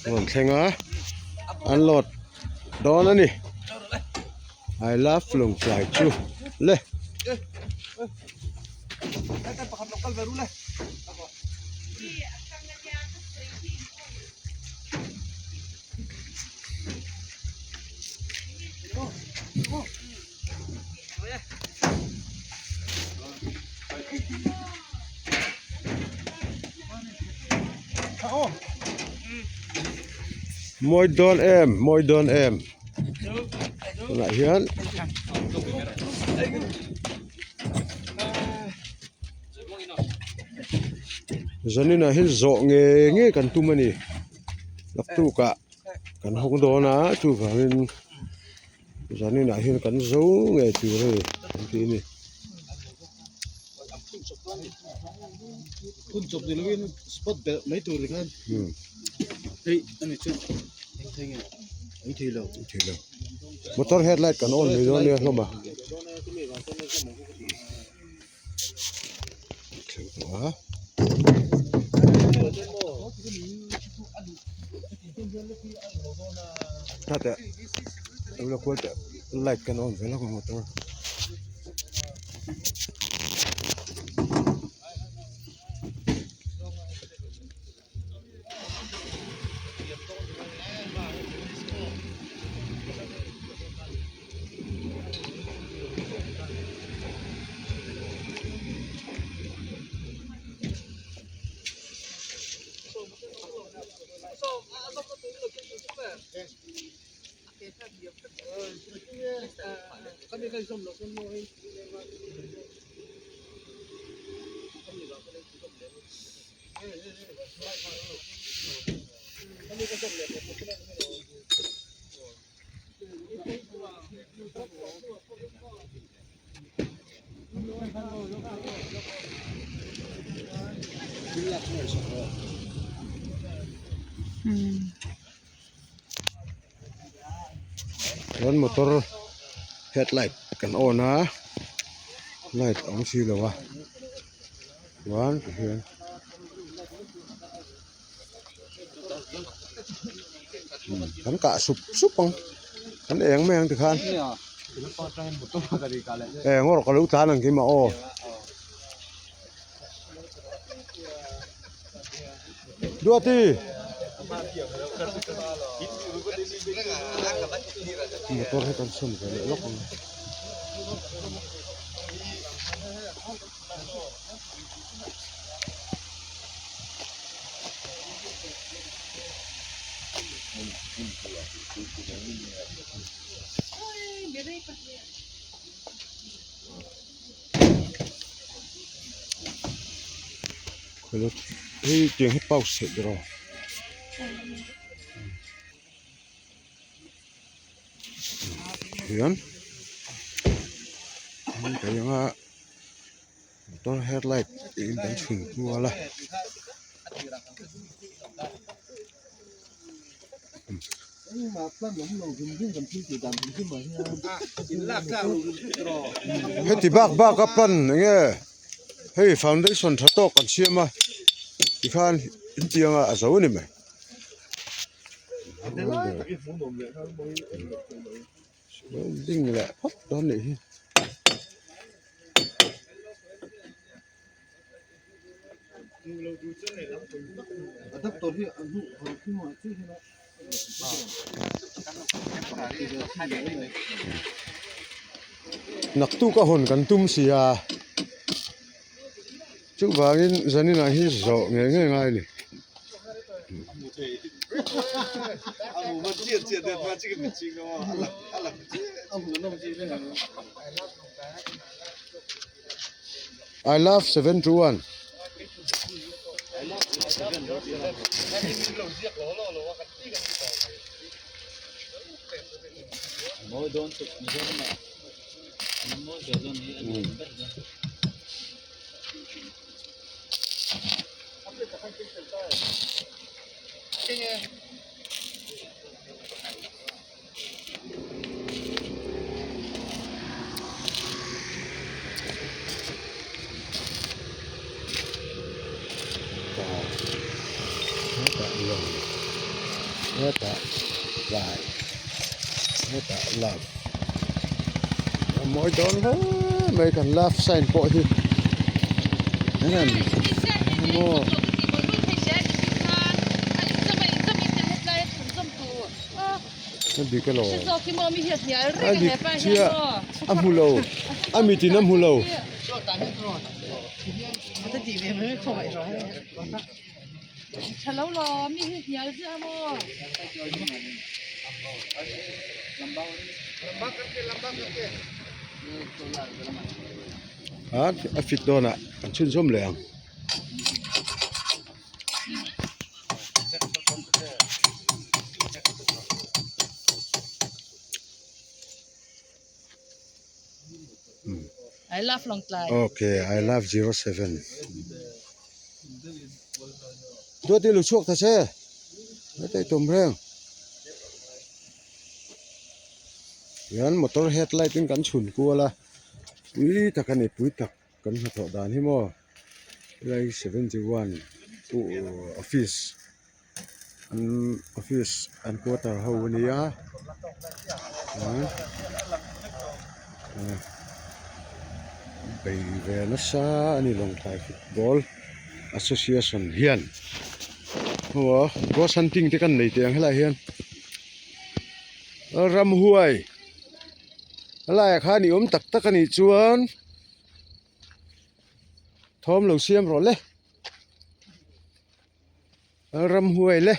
Rawn thleng a an load dawn a ni I love Lawngtlai chu le. Mawi dawn em mawi dawn em tunah hian zanin ah hian zawh ngei ngei kan tum a ni naktukah kan hawng dawn a chuvangin. Zaninah hian kan zo ngei tur a ni an ti a ni. Phun chawp ni lovin spot belh mai tur khan hei a ni chu eng thei nge eng thei lo eng thei lo motor headlight kan on mai dawn nia hlawm a thleng tawh a. Hlatah lo la kual teh light kan on ve lawk ang motor. Chuan motor headlight kan on a light a awm silo a chuan tihian. Kan kah sup sup ang kan eng mai ang tikhan eng erawh ka lo tlan ang kim a aw. Duati motor hi kan chhun ve leh lawk ang. Hei tiang hi pause theih ber aw. Hian hei anga motor headlight in kan chhun kual a. Heti bak bak a pan enge hei foundation tha tawk an siam a tikhan intiang a a zo a ni mai. Ding leh phawt dawn nih hi. Naktuk a hawn kan tum si a chuvangin zaninah hi zawh ngei ngei ngai a ni. I love 721. Hetah tlai hetah love a mawi dawn hle mai kan love sign pawh hi emaw a dik alawm a dik chiah a hmu lo a mitin a hmu lo. A fit dawnah an chhunzawm leh ang. I love Lawngtlai. Okay, I love 07. Duati lu chhuak ta che. Heta i tum reng. Hian motor headlight in kan chhun kual a. Pui tak a ni, pui tak kan hnathawh dan hi maw. Helai 71 office an office an quarter ho a nia bei ve nasa a ni Lawngtlai football association hian aw ghost hunting te kan nei teh ang helaiah hian ramhuai helaiah khan i awm tak tak a nih chuan thawm lo siam rawh le. Ramhuai le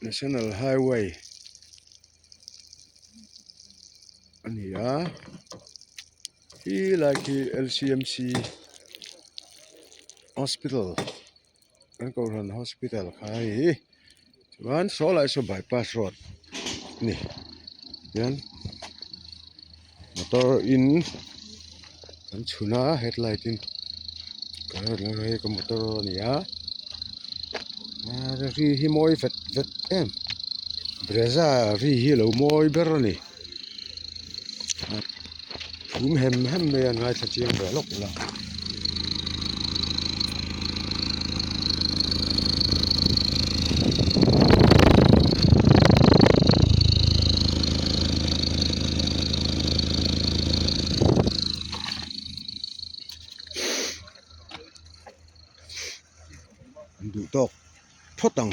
National Highway a ni a khi lai khi L_C_M_C hospital an kohhran hospital kha hei chuan saw lai saw bypass road a ni hian motor in an chhun a headlight in hei ka motor a ni a ri hi mawi vet vet em brezza ri hi a lo mawi ber a ni thum hem hem mai a ngaithla chiang ve lawk ila. An duh tawk phawt ang.